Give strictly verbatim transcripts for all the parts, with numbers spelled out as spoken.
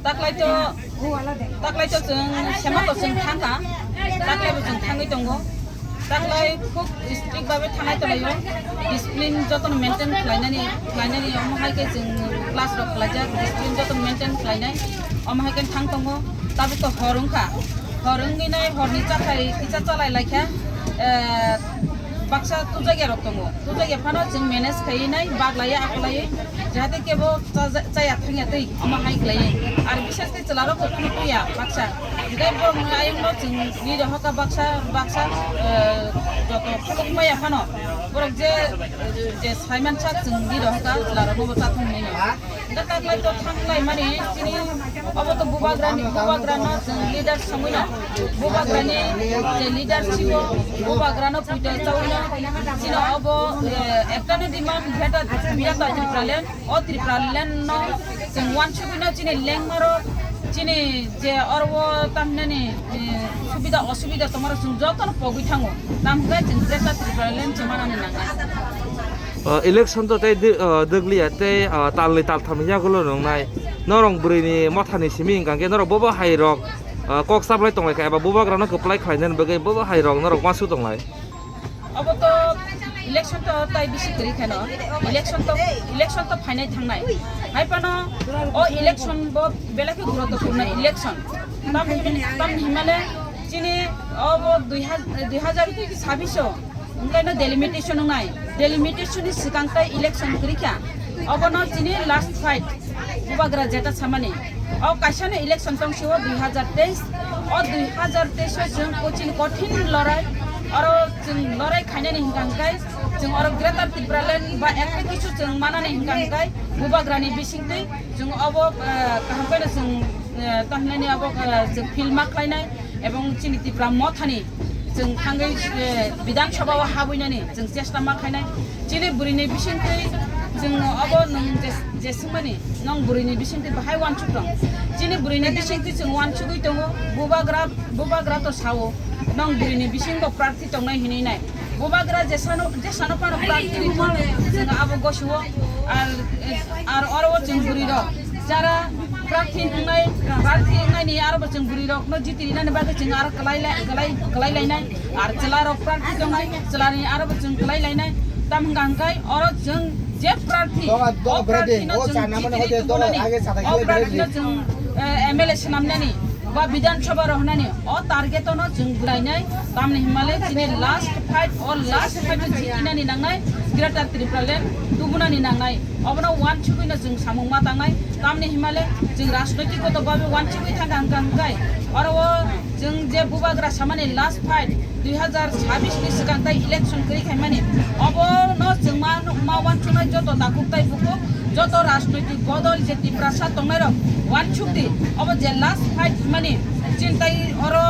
Taklai to, taklai to chwng sema to chwng thangkha, taklai bo chwng thangwi tongo. Taklai khub strict babe thangnai tonglaio, discipline jotono maintain khlainani, khlainani omo hai khe chwng class rok khlaijak, discipline jotono maintain khlainai, omo hai khe thang tongo. Tabuk to hor wngkha, hor wngwi nai horni chakhai kisa chalai laikha, eh, baksa tujakya rok tongo, tujakya phano chwng manage khaiwi nai baglaiya aklaiwi. Jahate kebo chaja-, chaya thangya twi, omo hai khlaiwi. Ar bishes khe chwla rok khe phunuk ya baksa. Hinkhe borok ni ayung no chwng ni rohor kha baksa, baksa, eh, joto phunuk maya phano. Borok je, je saiman sak chwng ni rohor kha chwla rok no bo cha thang nai no. Hinkhe taklai to thang lai mani chini obo to bubagra ni, bubagra no chwng leader samui no. Bubagra ni je leadership o bubagra no puito chaui no. Chini obo, eh, ekta ni demand beta, beta Tripura land. O Tripura land no chwng wansugwi no chini lengmarok chini je oro o tamhinani, eh, subida osubida tongmarok chwng jotono pogwi thango. Tamkhe chwng Greater Tripura land chwng manani nangnai. O, election to tei dw-, o, dwgliya tei, o, talni taltham yagulo nungnai. Norok bwrwini mothani simi hwnkha khe norok bobo hai rok, o, kok chaplai tonglaikha eba bubagrano kwplai khlainani bagwi bobo hai rok norok uansuk tonglai. Obo to election to tai bisi kwrwi kheno. Election to, election to phainai thangnai. Hai phano o election bo belai khe guruttopurno election. Tam, tam himale chini obo dui hajar, dui hajar sabbish o wngkhaino delimitation wngnai. Delimitation ni swkang tai election kwrwi kha. Obono chini last fight. Bubagra jeta samani. O kaisano election tong sio dui hajar teis. O dui hajar teis o chwng kochin kothin lorai. Oro chwng lorai khainani hwnkha hwnkhe chwng oro Greater Tripura land ba ekta kisu chwng manani hwnkha hwnkhe bubagrani bisingtwi chwng obo, eh, kaham khaino chwng, eh, tongnaini obo, eh, chwng feel ma khlainai. Ebong chini Tipra mothani chwng thangwi, eh, Bidhan Sabha o habwinani chwng chesta ma khainai. Chini bwrwini bisingtwi chwng obo nwng je, je swngmani, nwng bwrwini bisingtwi bahai uansuk tong. Chini bwrwini bisingtwi chwng uansugwi tongo, bubagra, bubagra to sao, nwng bwrwini bisingo prarthi tongnai hinwi nai. Bubagra jesano, jesano phano prarthi rikha, chwng abo gosio, ar, ar oro o chwng bwrwi rok jara prarthi wngnai, prarthi wngnai ni aro bo chwng bwrwi rok no jiti rinani bagwi chwng aro kwlai lai, kwlai, kwlai lainai, ar chwla rok prarthi tongnai, chwla ni aro bo chwng kwlai lainai, tam hwnkha hwnkhe oro chwng je prarthi, o prarthi no chwng jiti ri tubunani, o prarthi no chwng, eh, M L A swnamnani, ba Bidhan Sabha rohornani o target-o no chwng bwlainai, tamni himale chini last fight, o last fight-o jitinani nangnai, Greater Tripura land tubunani nangnai. Obono uansugwino chwng samung ma tangnai, tamni himale chwng rajnoitik goto babe uansugwi thangkha hwnkha hwnkhe oro o chwng je bubagra samani last fight, dui hajar sabbish ni swkang tai election kwrwi khaimani, obono chwng ma, ma uansuknai joto takhuk tai bukhuk, joto rajnoitik bodol je Tiprasa tongnairok uansukdi, obo je last fight hwnmani, chini tai oro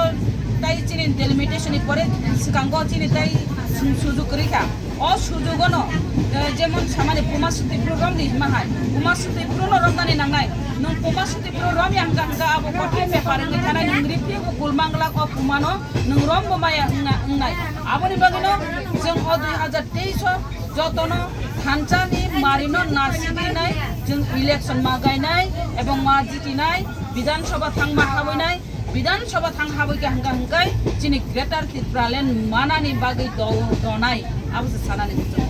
tai chini delimitation ni pore swkango chini tai sum sujuk kwrwi kha. O sujugo no, eh, jemon samani Puma Sutipro romdi hwnma hai, Puma Sutipro no romnani nangnai, nwng Puma Sutipro romya hwnkha hwnkha abo kothin bepar wngwi thanai, nwng riphi bo kulmanglak o Puma no nwng rombo maya wngna-, wngnai. Aboni bagwino chwng o dui hajar teis o jotono thansani marino narsigwi nai chwng election ma gainai ebong ma jitinai, Bidhan Sabha thang ma habwinai, Bidhan Sabha thang habwi kha hwnkha hwnkhe chini Greater Tripura land manani bagwi do-, donai abo se sanani muchungo.